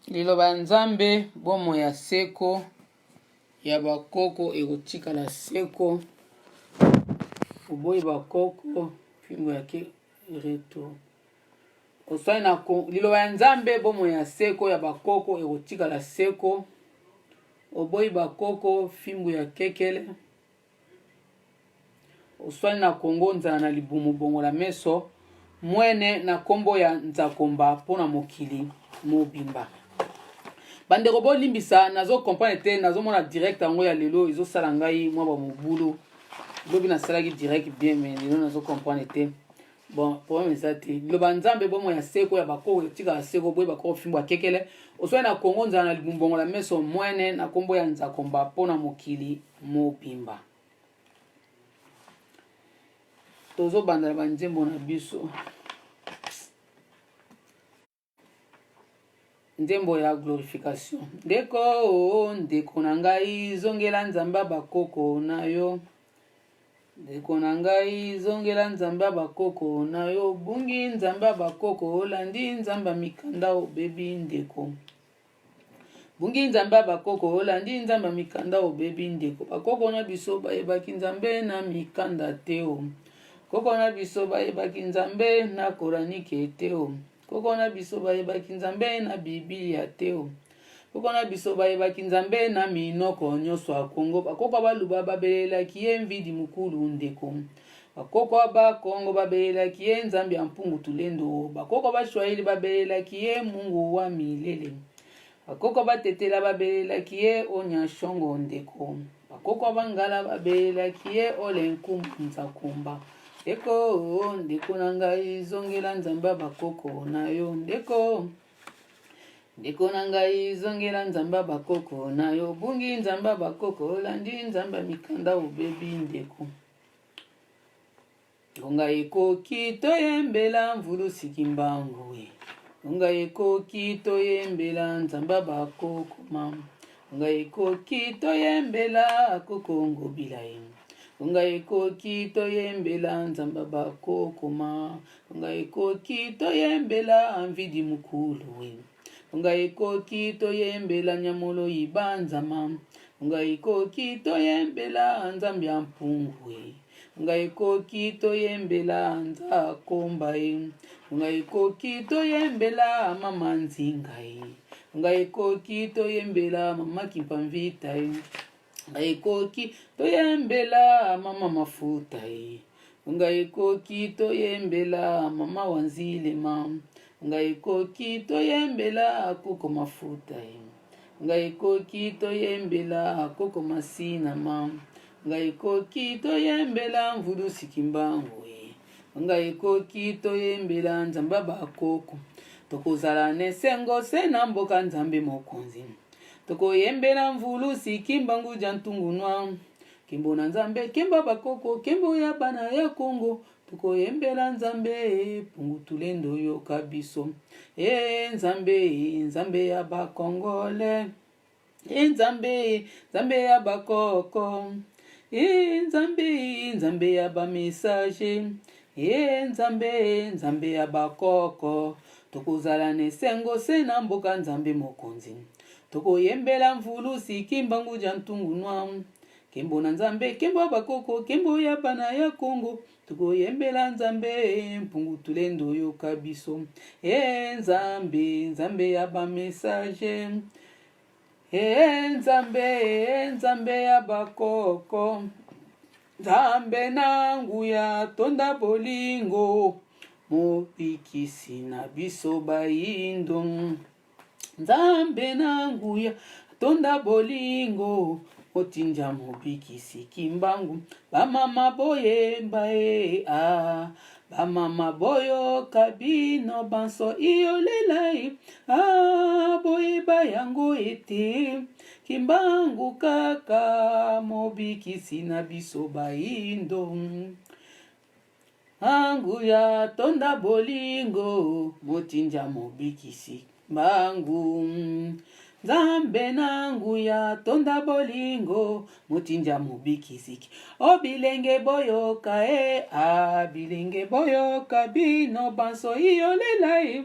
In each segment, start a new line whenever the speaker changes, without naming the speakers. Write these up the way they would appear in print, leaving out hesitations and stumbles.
Liloba ya Nzambe, bomoi ya seko ya bakoko ekotikala seko. Oboyi bakoko, fimbo ya ke retour. Osali na liloba ya Nzambe, bomoi ya seko ya bakoko ekotikala seko. Oboyi bakoko, fimbo ya kekele. Oswani na Congo nzala na libumu bongola meso mwene na kombo ya Nzakomba mpo na mokili mobimba. Bandeko bolimbisa nazo comprendre te nazomona direct yango ya lelo ezosala ngai mwa ba mobulu. Lobi nasalaki direct bien mais lelo nazo comprendre te. Bon, problème eza te. Liloba Nzambe bomoi ya seko ya bakoko etikala seko boye bakoko fimbo ya kekele. Oswani na Congo nzala na libumu bongola meso mwene na kombo ya Nzakomba mpo na mokili mobimba. Tozobanda na banzembo na biso. Nzembo ya glorification. Ndeko, oh, ndeko na ngai, zongela Nzambe ya bakoko na yo. Ndeko na ngai, zongela Nzambe ya bakoko na yo. Obungi Nzambe ya bakoko, olandi Nzambe ya mikanda, obebi ndeko. Bungi nzambe ya bakoko olandi nzambe ya mikanda obebi ndeko bakoko na biso bayebaki nzambe na mikanda te o koko na biso bayebaki nzambe na koranike te o koko na biso bayebaki nzambe na bibilia te o koko na biso bayebaki nzambe na minoko nyonso ya kongo bakoko ya baluba babelelaki ye mvidi mukulu ndeko bakoko ya bakongo babelelaki ye nzambe ya mpungu tulendo bakoko ya baswahili babelelaki ye mungu wa milele bakoko ya batetela babelelaki ye onya shongo ndeko bakoko ya bangala babelelaki ye ole nkumbu nzakumba ndeko ndeko na ngai zongela nzambe ya bakoko na yo ndeko Ndeko na ngai zongela nzambe ya bakoko na yo obungi nzambe ya bakoko olandi nzambe ya mikanda obebi ndeko ngonga ekoki toyembela mvulusi kimbangu e ngonga ekoki toyembela nzambe ya bakoko ma ngonga ekoki toyembela koko ngobila ye ngonga ekoki toyembela nzambe ya bakoko ma Ngonga ekoki toyembela Mvidi Mukulu we. Ngonga ekoki toyembela Nyamolo Ibanzama. Ngonga ekoki toyembela Nzambe ya Mpungu we. Ngonga ekoki toyembela Nzakomba ye. Ngonga ekoki toyembela Mama Nzinga ye. Ngonga ekoki toyembela Mama Kimpa Mvita ye. Ngai ekoki toyembela mama mafuta ye. Ngai ekoki toyembela mama wa nzilema. Ngai ekoki toyembela koko mafuta ye. Ngai ekoki toyembela koko masinama. Ngai ekoki toyembela mvulusi kimbangu ye. Ngai ekoki toyembela nzambe bakoko. Tokozala na esengo se na mboka nzambe mokonzi. Tokoyembela mvulusi kimbangu dia ntungunua. Kembo na Nzambe, kembo ya bakoko, kembo ya bana ya Kongo. Tokoyembela Nzambe, pungu tulendo yoka biso. E Nzambe, Nzambe ya ba Congolais. E Nzambe, Nzambe ya bakoko. E Nzambe, Nzambe ya ba messager. E Nzambe, Nzambe ya bakoko. Tokozala na esengo se na mboka Nzambe Mokonzi. Tokoyembela mvulusi Kimbangu dia ntungu nua. Kembo na Nzambe, kembo ya bakoko, kembo ya bana ya Kongo. Tokoyembela Nzambe mpungu tulendo yoka biso. E Nzambe, Nzambe ya ba messager. E Nzambe, e Nzambe ya bakoko. Nzambe na nguya tonda bolingo mobikisi na biso bayindo Nzambe na nguya tonda bolingo otinja mobikisi kimbangu bamama boyemba e ah bamama boyoka bino banso iyolelai ah boyeba yango ete Kimbangu kaka mobikisi na biso bayindo Nguya tonda bolingo motinja mobikisi mbangu Nzambe na nguya tonda bolingo motinja mobikisi O bilenge boyoka e a bilenge boyoka bino banso iyolela e.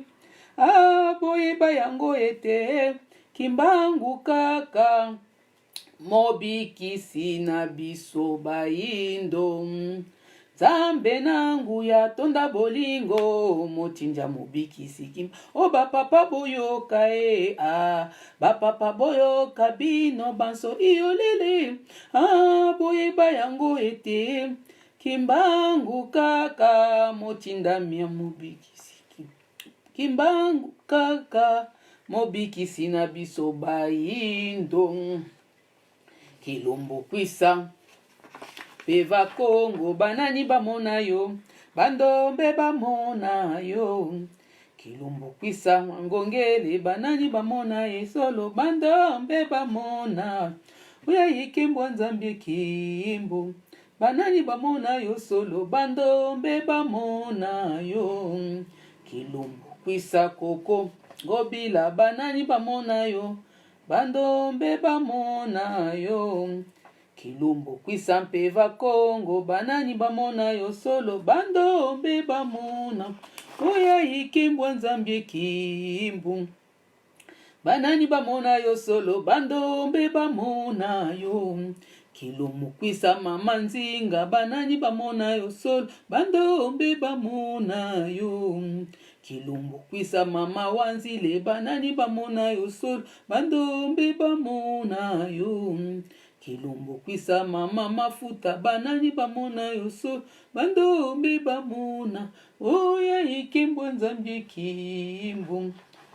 Ah, boyeba yango ete Kimbangu kaka Mobikisi na biso bayindo. Nzambe na nguya tonda bolingo motinja mobikisi kim o oh, bapapa boyoka e ah, bapapa boyoka bino banso iyolele ah, boyeba yango ete Kimbangu kaka motindami ya mobikisi Kimbangu kaka mobikisi na biso bayindo. Kilombo kwisa pe va Kongo banani bamona yo bandombe bamona yo Kilombo kwisa ngongele banani bamona ye solo bandombe bamona oya ikembwa Nzambe kimbo Banani bamona yo solo bandombe bamona yo Kilumbu kwisa koko ngobila banani bamona yo bandombe bamona yo Kilumbu kwisa mpeva Kongo banani bamona yo solo bandombe bamona oya ikimbwa Nzambe kimbu Banani bamona yo solo bandombe bamona yo Kilumu kwisa mama nzinga banani bamona yo solo bandombe bamona yo Kilumbu kwisa mama wanzile banani bamona yo solo bandombe bamona yo Kilumbu kwisa mama mafuta banani bamona yo solo bandombe bamona Oya ikembwa Nzambe kimbu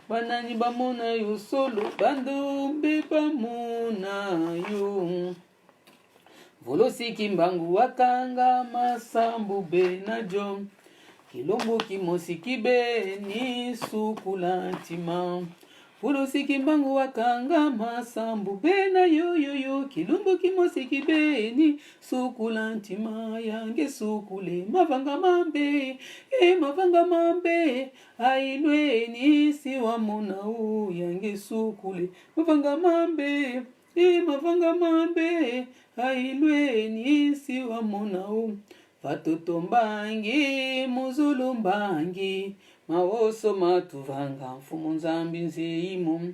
banani bamona yo solo bandombe bamona yo Volosi Kimbangu wakanga masambu bena jo Kilombo kimosi kibeni sukula ntima Volosi Kimbangu wakanga masambu bena yo yo yo Kilombo kimosi kibeni sukula ntima yange sukule mavanga mambe e mavanga mambe ailweni siwa mona u yange sukule mavanga mambe E mavanga mambe ailweni siwa mona u Fatoto mbangi muzulu mbangi mawoso matuvanga mfumu nzambi nzeimo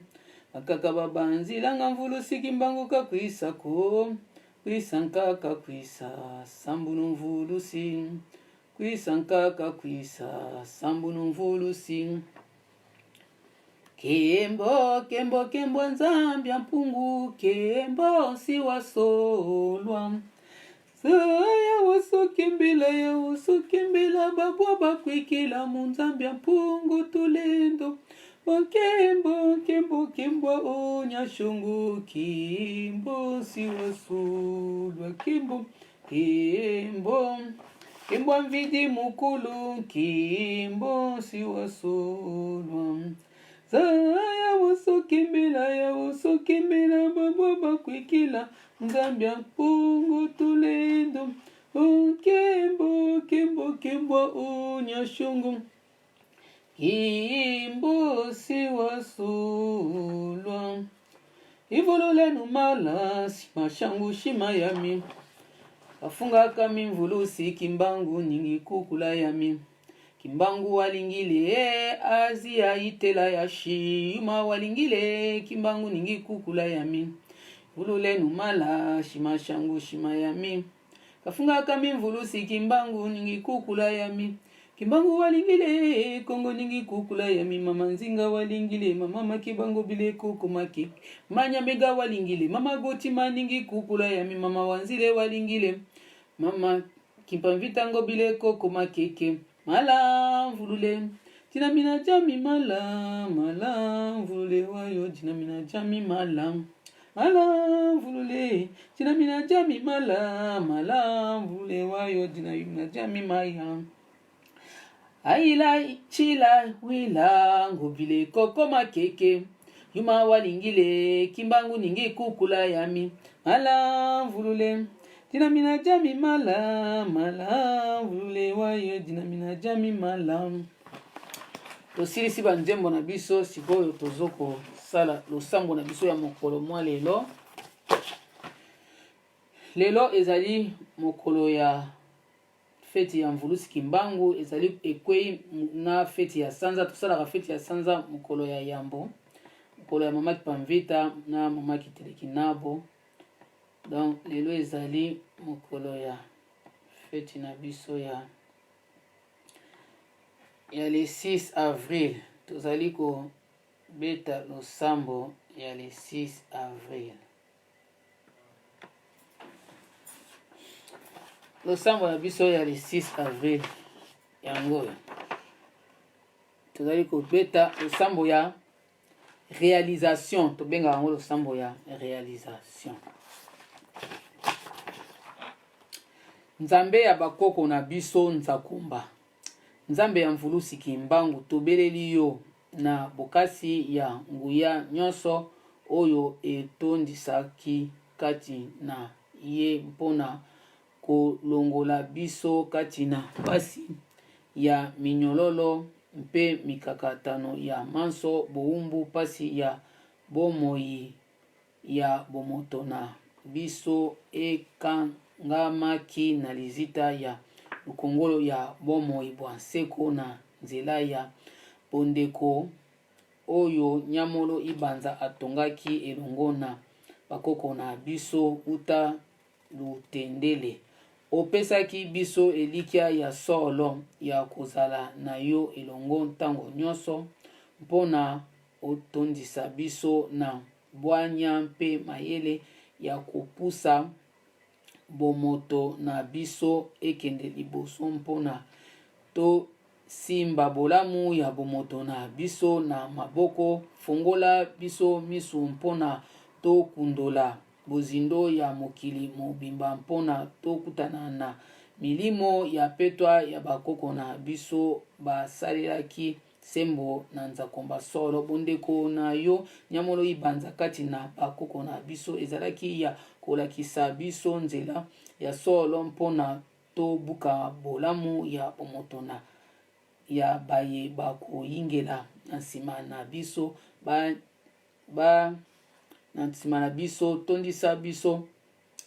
bakaka babanzilanga mvulu siki mbangu kakwisako kwisa nkaka kwisa sambunu mvulusi kwisa nkaka kwisa sambunu mvulusi Kembo, kembo, kembo Nzambi ya mpungu, kembo siwa solwa. Saya wasokembela ya wasokembela babwa bakwikila mu Nzambi ya mpungu tulendo. Okembo, kembo, kembo o nyashungu, kembo siwa solwa, kembo, kembo. Kembo mvidi mukulu, kembo siwa solwa. Zaya wosokembela ya wosokembela babwa bakwikila Nzambi ya mpungu tulendo Okembo kembo kembo unyashungu Kimbo siwasulwa Ivululenu mala mashangu shima yami Bafungaka mimvulusi kimbangu nyingi kukula yami Kimbangu walingile Azia itela ya shima walingile Kimbangu ningi kukula yami Vululenu mala shima shangu shima yami Kafungaka mimvulusi Kimbangu ningi kukula yami Kimbangu walingile Kongo ningi kukula yami Mama Nzinga walingile Mama Makibango bile koko maki Manyamega walingile Mama Gotima ningi kukula yami Mama Wanzile walingile Mama Kimpa mvita ngobile koko makeke mala mvulule dinamina jami mala mala mvulule wayo dinamina jami mala mala mvulule dinamina jami mala mala mvulule wayo dinamina jami maya Aila chila wila ngobile koko makeke yuma walingile kimbangu ningi kukula yami mala mvulule dinamina jami mala mala mvulule wayo dinamina jami mala. Tosilisi banzembo na biso, sikoyo tozo kosala losambo na biso ya mokolo mwa lelo. Lelo ezali mokolo ya. Feti ya Mvulusi Kimbangu ezali ekwei na feti ya sanza. Tosalaka feti ya sanza mokolo ya yambo, mokolo ya mama Kipamvita na mama Kitelekinabo. Donc lelo ezali mokolo ya feti na biso ya ya le 6 avril. Tozali kobeta losambo ya le 6 avril. Losambo na biso ya le 6 avril yango oyo tozali kobeta losambo ya réalisation, tobengaka yango losambo ya réalisation. Nzambe ya bakoko na biso Nzakumba, Nzambe ya Mvulusi Kimbangu, tobeleli yo na bokasi ya nguya nyonso oyo etondisaki kati na ye mpo na kolongola biso kati na mpasi ya minyololo mpe mikakatano ya manso, bowumbu, mpasi ya bomoi ya bomoto na biso ekangamaki na lizita ya lokongolo ya bomoi bwa nseko na nzela ya bondeko oyo Nyamolo Ibanza atongaki elongo na bakoko na biso uta lutendele. Opesaki biso elikya ya solo ya kozala na yo elongo ntango nyonso mpo na otondisa biso na bwanya mpe mayele ya kopusa bomoto na biso ekende liboso mpo na tosimba bolamu ya bomoto na biso na maboko. Fongola biso miso mpo na tokundola bozindo ya mokili mobimba mpo na tokutana na milimo ya petwa ya bakoko na biso basalelaki sembo na nzakomba solo. Bondeko na yo Nyamolo Ibanza kati na bakoko na biso ezalaki ya kolakisa biso nzela ya solo mpo na tobuka bolamu ya bomoto na ya baye bakoyingela na nsima na biso ba, ba na nsima na biso. Tondisa biso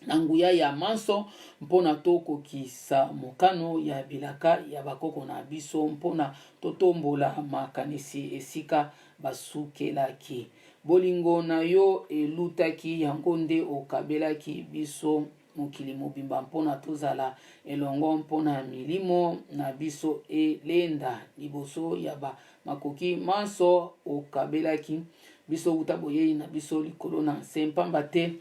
na nguya ya manso mpo na tokokisa mokano ya bilaka ya bakoko na biso mpo na totombola makanisi esika basukelaki. Bolingo na yo elutaki yango nde okabelaki biso mokili mobimba mpo na tozala elongo mpo na milimo na biso elenda liboso ya ba makoki manso okabelaki biso uta boyei na biso likolo na nse, mpamba te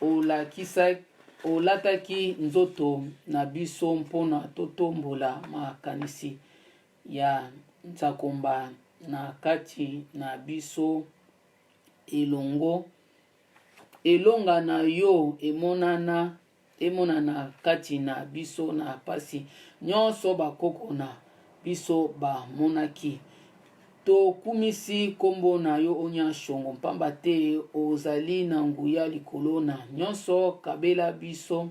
olakisa olataki nzoto na biso mpo na totombola makanisi ya nsakomba na kati na biso elongo. Elonga na yo emonana emonana kati na biso na pasi nyonso bakoko na biso bamonaki. Tokumisi nkombo na yo, O Nyanshongo, mpamba te ozali na nguya likolo na nyonso. Kabela biso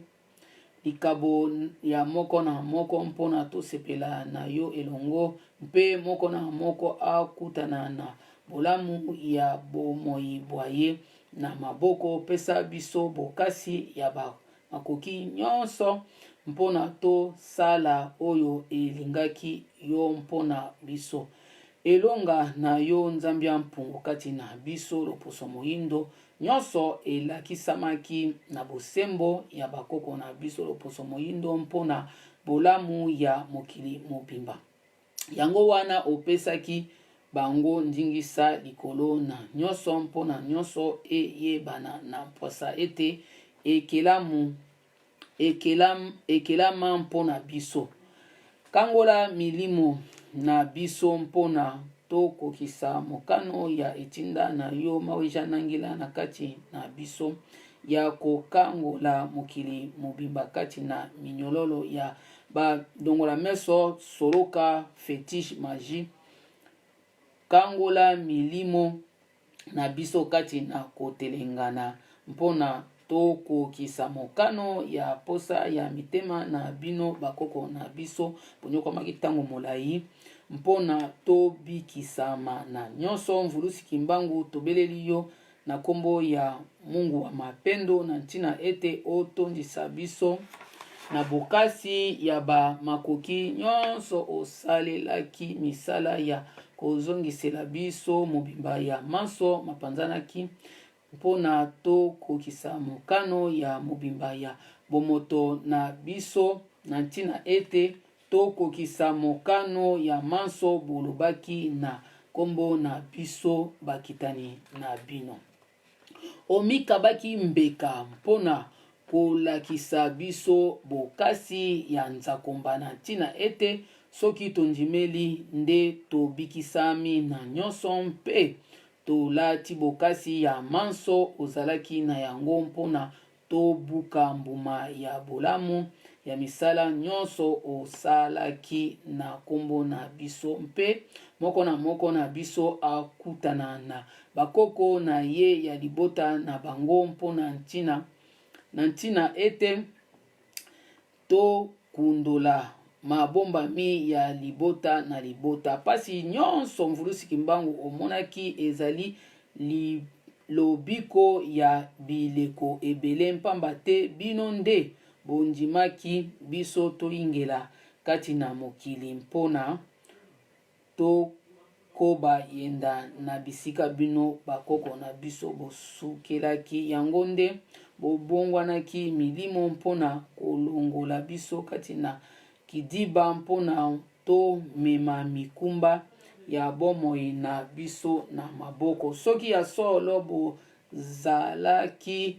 likabo ya moko na moko mpo na tosepela na yo elongo, mpe moko na moko akutana na bolamu ya bomoi bwa ye na maboko. Pesa biso bokasi ya ba makoki nyonso mpo na tosala oyo elingaki yo mpo na biso. Elonga na yo, Nzambe Mpungu, kati na biso, loposo moindo nyonso elakisamaki na bosembo ya bakoko na biso, loposo moindo mpo na bolamu ya mokili mobimba. Yango wana opesaki bango ndingisa likolo na nyonso, mpo na nyonso eyebana na mpwasa ete ekelamu ekelam, ekelama mpo na biso. Kangola milimo na biso mpo na tokokisa mokano ya etinda na yo, Maweja-Nangila, na kati na biso ya kokangola mokili mobimba kati na minyololo ya ba dongola meso, soloka, fetiche, magie. Kangola milimo na biso kati na kotelengana mpo na tokokisa mokano ya posa ya mitema na bino bakoko na biso bonyokwamaki ntango molai mpo na tobikisama na nyonso. Mvulusi Kimbangu, tobeleli yo na nkombo ya Mungu wa mapendo na ntina ete otondisa biso Na bokasi ya ba makoki nyonso osalelaki misala ya kozongisela biso mobimba ya manso mapanzanaki mpo na tokokisa mokano ya mobimba ya bomoto na biso na ntina ete tokokisa mokano ya manso bolobaki na nkombo na biso bakitani na bino. Omikabaki mbeka mpo na kolakisa biso bokasi ya nzakomba na ntina ete soki tondimeli nde tobikisami na nyonso mpe tolati bokasi ya manso ozalaki na yango mpo na tobuka mbuma ya bolamu ya misala nyonso osalaki na nkombo na biso, mpe moko na moko na biso akutana na bakoko na ye ya libota na bango mpo na ntina na ntina ete Tokundola mabombami ya libota na libota. Pasi nyonso Mvulusi Kimbangu omonaki ezali lobiko ya bileko ebele mpamba te bino nde bondimaki biso toingela kati na mokili mpo na Tokoba yenda na bisika bino bakoko na biso bosukelaki, yango nde bobongwanaki milimo mpo na kolongola biso kati na kidiba mpo na tomema mikumba ya bomoi na biso na maboko. Soki ya solo bozalaki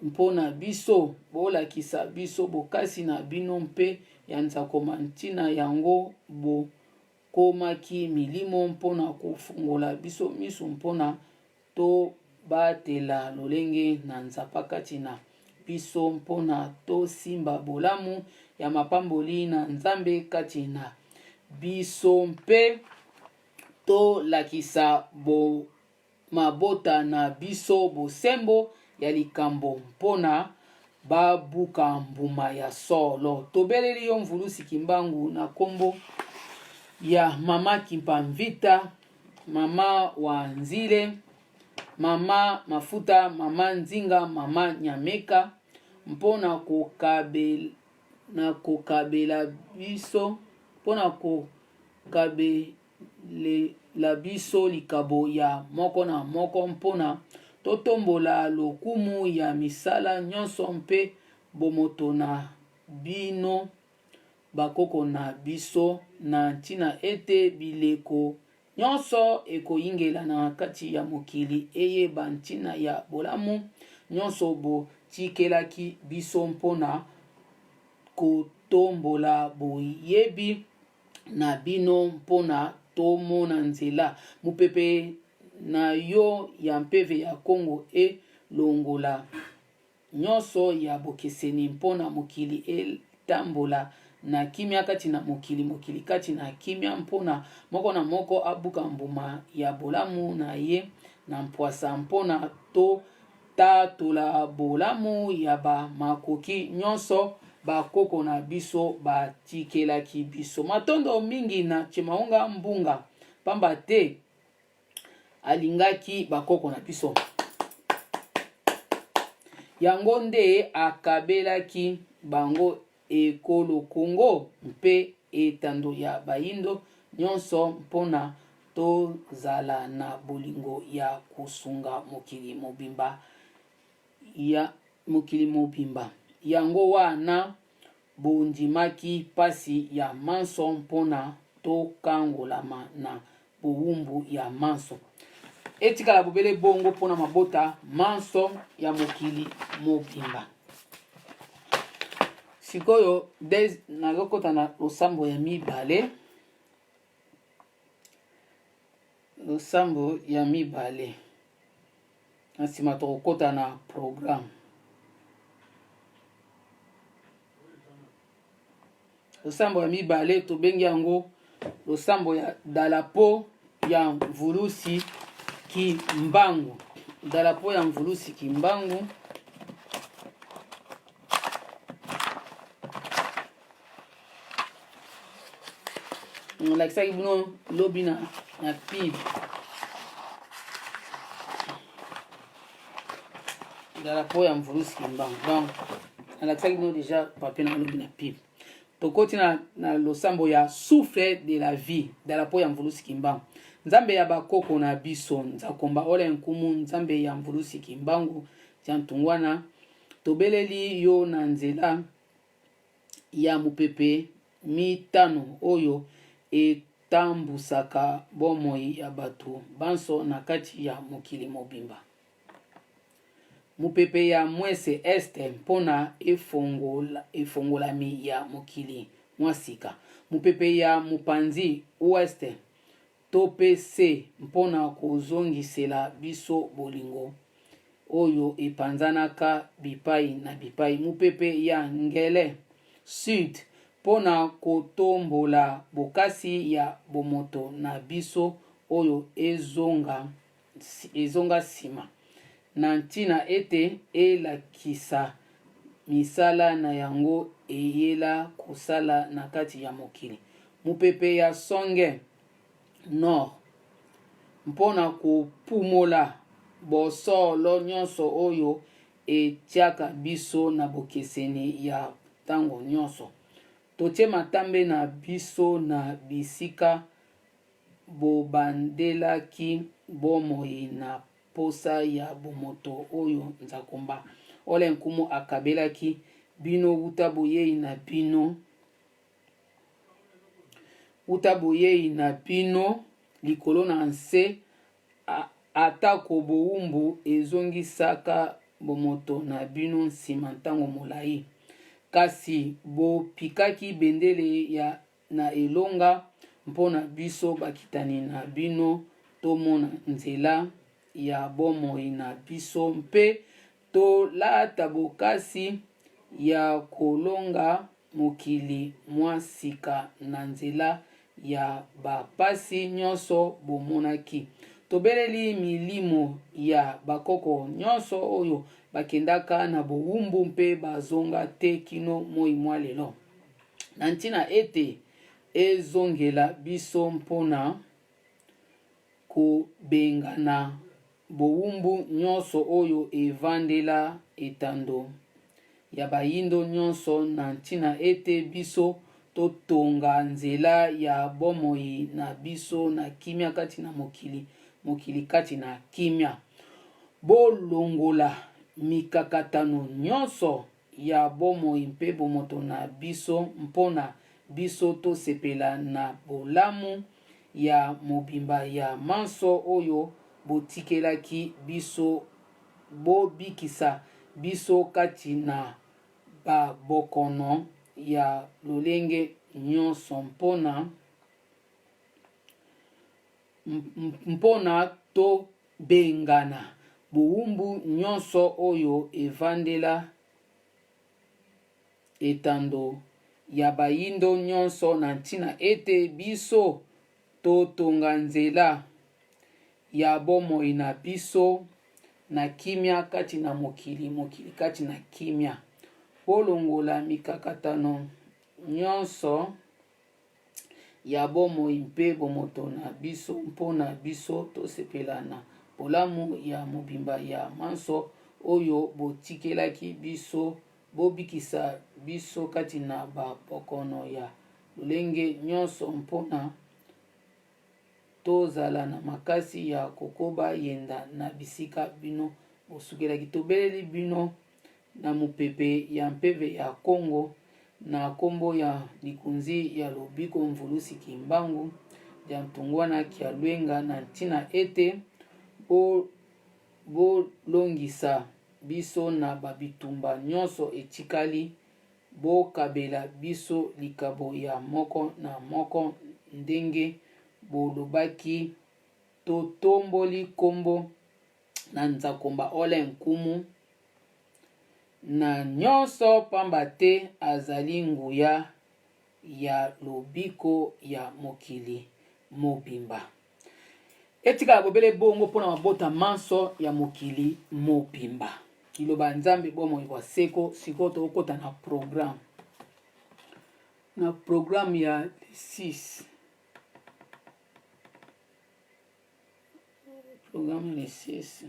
mpo na biso, bolakisa biso bokasi na bino mpe ya nzakoma ntina yango bokomaki milimo mpo na kofungola biso miso mpo na tobatela lolenge na nzapa kati na biso mpo na tosimba bolamu ya mapamboli na Nzambe kati na biso mpe tolakisa bo mabota na biso bosembo ya likambo mpo na babuka mbuma ya solo. Tobeleli yo Mvulusi Kimbangu na kombo ya Mama Kimpa Mvita, Mama wa Nzile, Mama Mafuta, Mama Nzinga, Mama Nyameka mpo na kokabela na kokabela biso mpo na kokabe lela biso likabo ya moko na moko mpo na totombola lokumu ya misala nyonso mpe bomoto na bino bakoko na biso na ntina ete bileko nyonso ekoyingela na kati ya mokili eyeba ntina ya bolamu nyonso botikelaki biso mpo na kotombola boyebi na bino mpo na tomona nzela. Mopepe na yo ya mpeve ya Kongo elongola nyonso ya bokeseni mpo na mokili etambola na kimia kati na mokili, mokili kati na kimia mpo na moko na moko abuka mbuma ya bolamu na ye na mpwasa mpo na to Tatola bolamu ya ba makoki nyonso ba koko na biso batikelaki biso. Matondo mingi na Tshimaunga Mbunga pamba te alingaki ba koko na biso. Yango nde akabelaki bango ekolo Congo mpe etando ya bayindo nyonso mpo na tozala na bolingo ya kosunga mokili mobimba ya mokili mobimba. Yango wana bondimaki pasi ya manso mpo na tokangolama na bowumbu ya manso. Etikala bobele bongo mpo na mabota manso ya mokili mobimba. Sikoyo nazokota na losambo ya mibale. Losambo ya mibale. Na nsima tokokota na programme. Losambo ya mibale tobengi yango losambo ya dalapo ya mvulusi Kimbangu. Dalapo ya mvulusi Kimbangu. Nalakisaki bino lobi na, na pib dalapo ya mvulusi Kimbangu. Donc. Nalakisaki bino deja papier na lobi na pib. Tokoti na, na losambo ya souffle de la vie dalapo ya Mvulusi Kimbangu. Nzambe ya bakoko na biso, Nzakomba ole nkumu, Nzambe ya Mvulusi Kimbangu, Diantungwana, tobeleli yo na nzela ya mopepe mitano oyo etambusaka bomoi ya bato banso na kati ya mokili mobimba. Mopepe ya mwese, est, mpo na efongolami ya mokili mwa sika. Mopepe ya mopanzi, ouest, to mpe se mpo na kozongisela biso bolingo oyo epanzanaka bipai na bipai. Mopepe ya ngele, sud, mpo na kotombola bokasi ya bomoto na biso oyo ezonga ezonga nsima, na ntina ete elakisa misala na yango eyela kosala na kati ya mokili. Mopepe ya songe, nord, mpo na kopumola bosolo nyonso oyo etiaka biso na bokeseni ya ntango nyonso. Totie matambe na biso na bisika bobandelaki bomoi na posa ya bomoto oyo Nzakomba Ole Nkumu akabelaki bino wuta boyei na bino wuta boyei na bino likolo na nse, atako bowumbu ezongisaka bomoto na bino nsima ntango molai, kasi bopikaki bendele ya na elonga mpo na biso bakitani na bino tomona nzela ya bomoi na biso mpe tolata bokasi ya kolonga mokili mwa sika na nzela ya bapasi nyonso bomonaki. Tobeleli milimo ya bakoko nyonso oyo bakendaka na bowumbu mpe bazonga te kino moi mwa lelo. na ntina ete ezongela biso mpo na kobengana bowumbu nyonso oyo evandela etando ya bayindo nyonso na ntina ete biso totonga nzela ya bomoi na biso na kimia kati na mokili, mokili kati na kimia. Bolongola mikakatano nyonso ya bomoi mpe bomoto na biso mpo na biso tosepela na bolamu ya mobimba ya manso oyo botikelaki biso, bobikisa biso kati na babokono ya lolenge nyonso mpo na mpo na tobengana bowumbu nyonso oyo evandela etando ya bayindo nyonso na ntina ete biso totonga nzela ya bomoi na biso na kimia kati na mokili, mokili kati na kimia. Bolongola mikakatano nyonso ya bomoi mpe bomoto na biso mpo na biso tosepela na bolamu ya mobimba ya manso oyo botikelaki biso, bobikisa biso kati na babokono ya lolenge nyonso mpo na tozala na makasi ya kokoba yenda na bisika bino bosukelaki. Tobeleli bino na mopepe ya mpeve ya Kongo na kombo ya likonzi ya lobiko Mvulusi Kimbangu dia Ntungwana Kialwenga na ntina ete bolongisa biso na ba bitumba nyonso etikali, bokabela biso likabo ya moko na moko ndenge bolobaki totomboli kombo na Nzakomba Ole Nkumu na nyonso pamba te azali nguya ya lobiko ya mokili mobimba. Etikala bobele bongo mpo na mabota manso ya mokili mobimba. Liloba ya Nzambe, bomoi bwa seko. Sikoyo tokokota na programme, na programme ya 6 Programme le 6.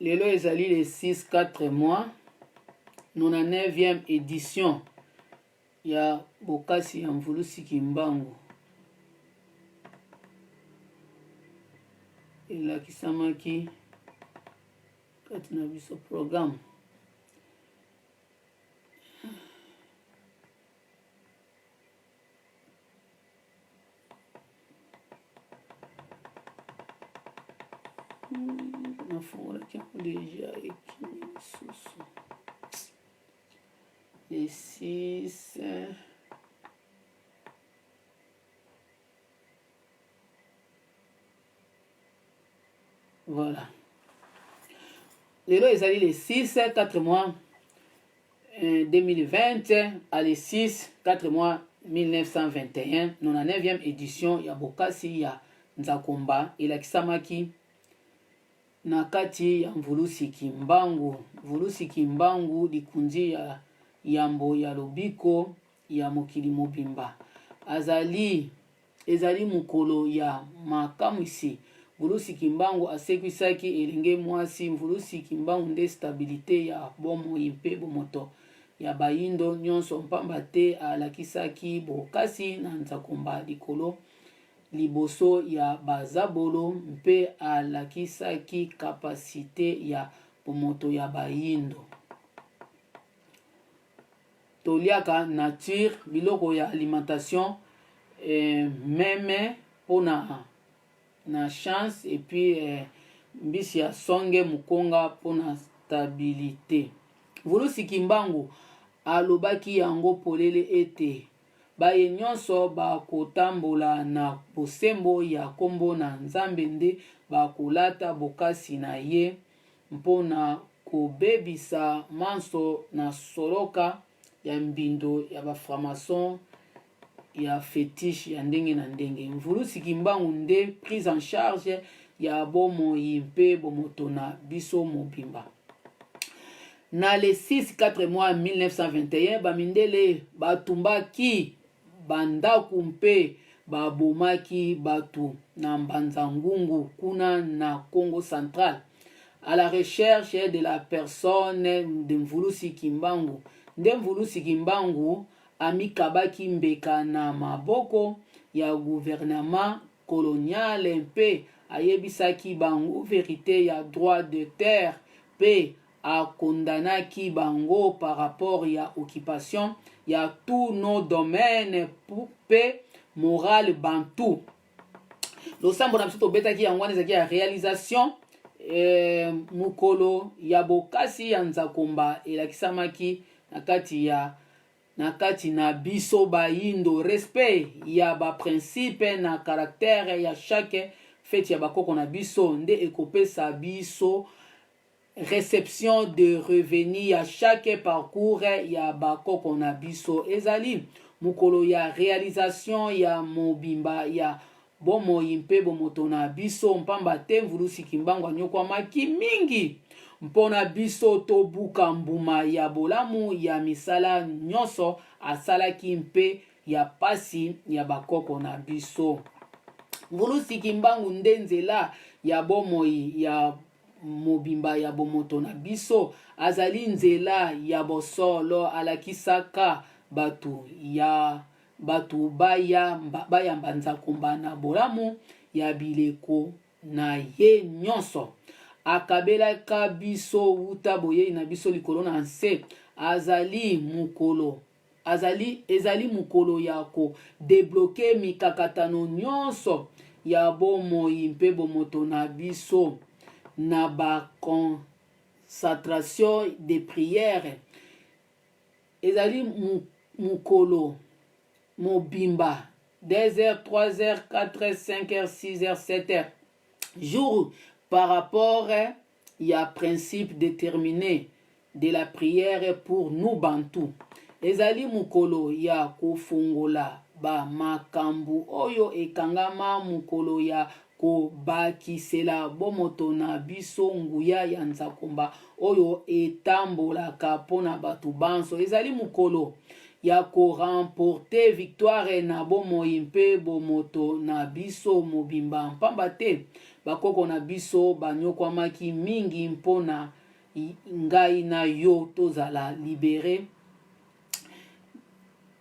Lelo ezali le 6 4 mois 99e edition ya bokasi ya Mvulusi Kimbangu elakisamaki kati na biso programme. Nafungolaki yango deja ekimi lisusu le 6. Voilà, lelo ezali le 6 4 mois 2020 à le 6 4 mois 1921, 99e edition ya bokasi ya Nzakomba elakisamaki na kati ya Mvulusi Kimbangu. Mvulusi Kimbangu, likunzi ya yambo ya lobiko ya mokili mobimba. Azali ezali mokolo ya makamwisi. Mvulusi Kimbangu asekwisaki elenge mwasi. Mvulusi Kimbangu nde stabilite ya bomoi mpe bomoto ya bayindo nyonso, mpamba te alakisaki bokasi na Nzakomba likolo liboso ya bazabolo mpe alakisaki kapasite ya bomoto ya bayindo. Toliaka nature, biloko ya alimentation eh, meme pona na chance et puis eh, mbisi ya songe mukonga pona stabilite. Vulusi Kimbangu alobaki yango polele ete baye nyonso bakotambola na bosembo ya kombo na Nzambe nde bakolata bokasi na ye mpo na kobebisa manso na soloka ya mbindo ya ba franc-maçon ya fetiche ya ndenge na ndenge. Mvulusi Kimbangu nde prise en charge ya bomoi mpe bomoto na biso mobimba. Na le 6 4 mois 1921, bamindele batumbaki bandako mpe babomaki bato na Mbanza-Ngungu kuna na Kongo Central à la recherche de la personne de Mvulusi Kimbangu. Nde Mvulusi Kimbangu amikabaki mbeka na maboko ya gouvernement colonial mpe ayebisaki bango verite ya droit de terre mpe a condamnaki bango par rapport ya occupation ya tous nos domaines mpe morale bantou. Losambo na biso tobetaki yango wana ezalaki ya realisation eh, mokolo ya bokasi ya Nzakomba elakisamaki na kati ya na kati na biso bayindo. Respect ya ba principe na caractère ya chaque feti ya bakoko na biso nde ekopesa biso Reception de revenu ya chaque parcours ya ba koko na biso ezali mokolo ya realisation ya mobimba ya bomoi mpe bomoto na biso, mpamba te Mvulusi Kimbangu anyokwamaki mingi mpo na biso tobuka mbuma ya bolamu ya misala nyonso asalaki mpe ya pasi ya bakoko na biso. Mvulusi Kimbangu nde nzela ya bomoi ya mobimba ya bomoto na biso. Azali nzela ya bosolo, alakisaka bato ya bato bayamba Nzakomba na bolamu ya bileko na ye nyonso. Akabelaka biso wuta boyei na biso likolo na nse. Azali mokolo Azali, ezali mokolo ya ko debloquer mikakatano nyonso ya bomoi mpe bomoto na biso na ba concentration de prière. Ezali mokolo mobimba, 2 heures, 3 heures, 4 heures, 5 heures, 6 heures, 7 heures, jour par rapport ya principe determine de la prière pour nous Bantou. Ezali mokolo ya kofongola ba makambu oyo ekangama, mokolo ya kobakisela bomoto na biso nguya ya Nzakomba oyo etambolaka mpo na bato banso. Ezali mokolo ya ko remporter victoire na bomoi mpe bomoto na biso mobimba, mpamba te. Bakoko na biso banyokwamaki mingi mpo na ngai na yo tozala libere,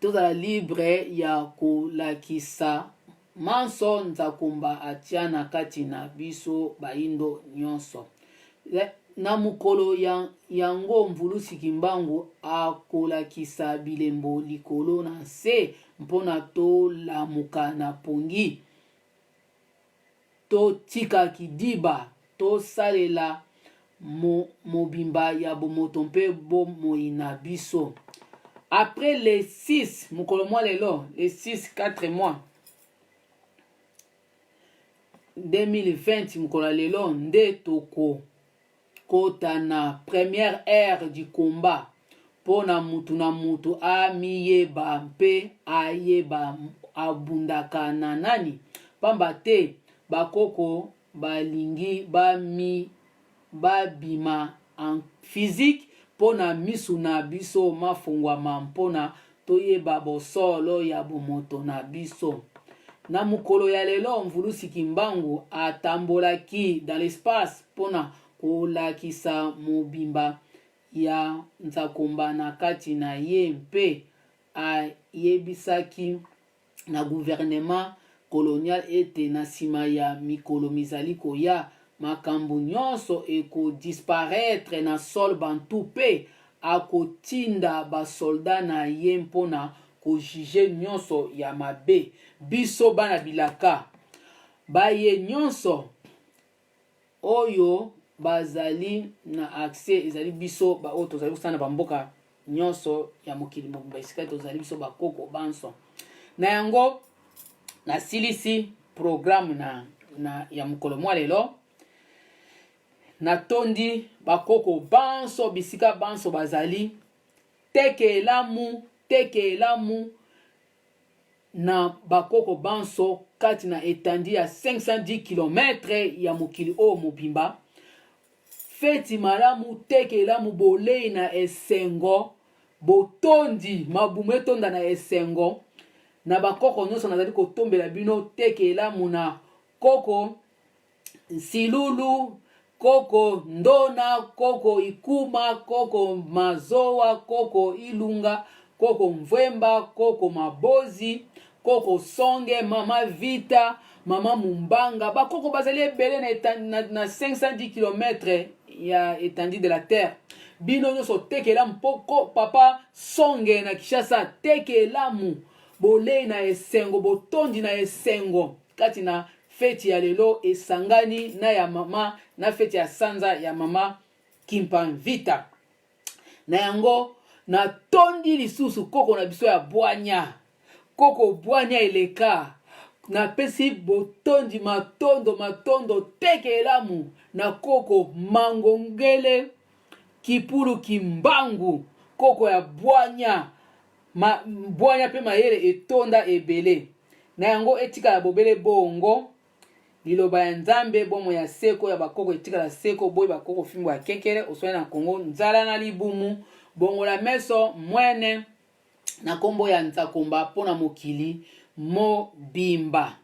tozala libre ya kolakisa manso Nzakomba atia na kati na biso bayindo nyonso. Na mokolo ya yango Mvulusi Kimbangu akolakisa bilembo likolo na nse mpo na tolamuka na pongi, totika kidiba, tosalela mo, mobimba ya bomoto mpe bomoi na biso. Après les 6, mokolo mwa lelo, les 6, 4 mois, 2020 mokolo ya lelo nde toko kota na première ère du combat mpo na mutu na mutu amiyeba mpe ayeba abundaka na nani pamba te bakoko balingi bami babima en physique mpo na misu na biso mafongwama mpo na toyeba bosolo ya bomoto na biso. Na mokolo ya lelo, Mvulusi Kimbangu atambolaki dans l'espace mpo na kolakisa mobimba ya Nzakomba na kati na ye mpe ayebisaki na gouvernement colonial ete na sima ya mikolo mizali koya, makambo nionso eko disparaitre na sol bantou mpe akotinda ba soldats na ye mpo na ko juger nionso ya mabe. Biso bana bilaka, baye nionso Oyo bazali na accès ezali biso ba oyo tozali kosala na ba mboka nyonso ya mokili mobimba esika tozali biso ba koko banso. Na yango nasilisi programme na, na ya mokolo mwa lelo. Natondi bakoko banso bisika banso bazali teke elamu teke elamu na bakoko banso kati na etandi ya 510 kilometre ya mokili oyo mobimba. Feti malamu, teke elamu, bolei na esengo, botondi, mabumu etonda na esengo. Na bakoko nyonso nazali kotombela bino teke elamu na koko Nsilulu, koko Ndona, koko Ikuma, koko Mazowa, koko Ilunga, koko Mvwemba, koko Mabozi, koko Songe, mama Vita, mama Mumbanga. Bakoko bazali ebele na, na, na 510 km ya etendue de la terre. Bino nyonso teke elamu poko papa Songe na Kinshasa, teke elamu, bolei na esengo, botondi na esengo kati na Feti ya lelo esangani na ya mama na feti ya sanza ya mama Kimpa Mvita. Na yango natondi lisusu koko na biso ya bwanya, koko bwanya eleka. Napesi botondi matondo matondo teke elamu na koko Mangongele Kipulu Kimbangu, koko ya bwanya Ma, bwanya mpe mayele etonda ebele. Na yango etikala bobele bongo, Liloba ya Nzambe, bomoi ya seko ya bakoko etikala seko, boyi bakoko fimbo ya kekele, oswani na Kongo, nzala na libumu, bongola meso, mwene, na kombo ya Nzakomba mpo na mokili mobimba.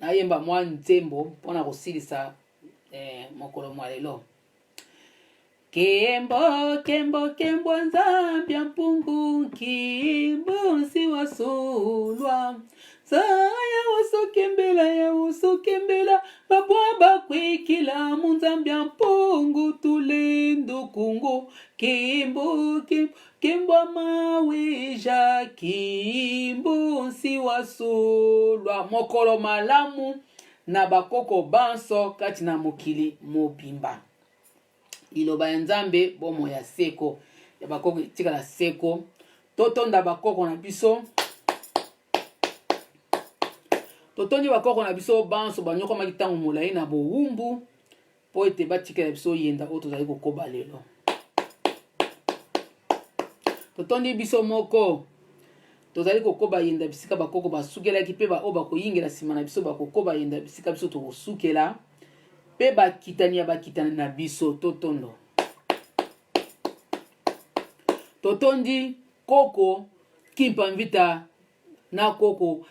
Nayemba mwa nzembo mpo na kosilisa eh, mokolo mwa lelo. Kembo, kembo, kembo Nzambi ya mpungu nkimbo nsi wasolwa Zaya wasokembela ya wasokembela babwa bakwikila mu Nzambi ya mpungu tulendo Kongo Kembo, kembo, kembo maweja kimbo nsi wasolwa Mokolo malamu na bakoko banso kati na mokili mobimba. Liloba ya Nzambe, bomoi ya seko ya bakoko etikala seko. Totonda bakoko na biso, totondi bakoko na biso banso banyokwamaki ntango molai na bowumbu mpo ete batikela biso yenda oyo tozali kokoba lelo. Totondi biso moko tozali kokoba yenda bisika bakoko basukelaki mpe baoyo bakoyingela nsima na biso bakokoba yenda bisika biso tokosukela. Mpe bakitani ya bakitani na biso totondo. Totondi koko Kimpa Mvita na koko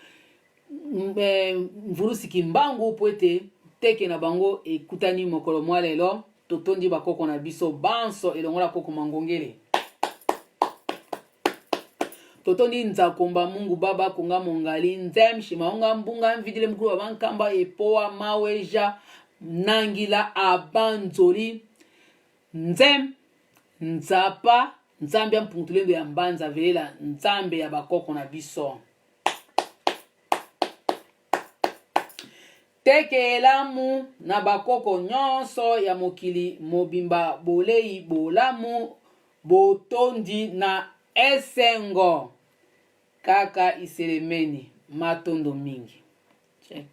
eh, Mvulusi Kimbangu mpo ete Teke na bango ekutani mokolo mwa lelo. Totondi bakoko na biso banso elongo na koko Mangongele. Totondi Nzakomba Mungu Baba Konga Mongali Nzem Shimaonga Mbunga Mvidile Mukulu wa Bankamba Epoa Maweja Nangila Abanzoli Nzem Nzapa Nzambe ya Mpungutulendo ya Mbanza Velela Nzambe ya bakoko na biso. Teke elamu na bakoko nyonso ya mokili mobimba bolei bolamu botondi na esengo kaka iselemeni matondo mingi. Check.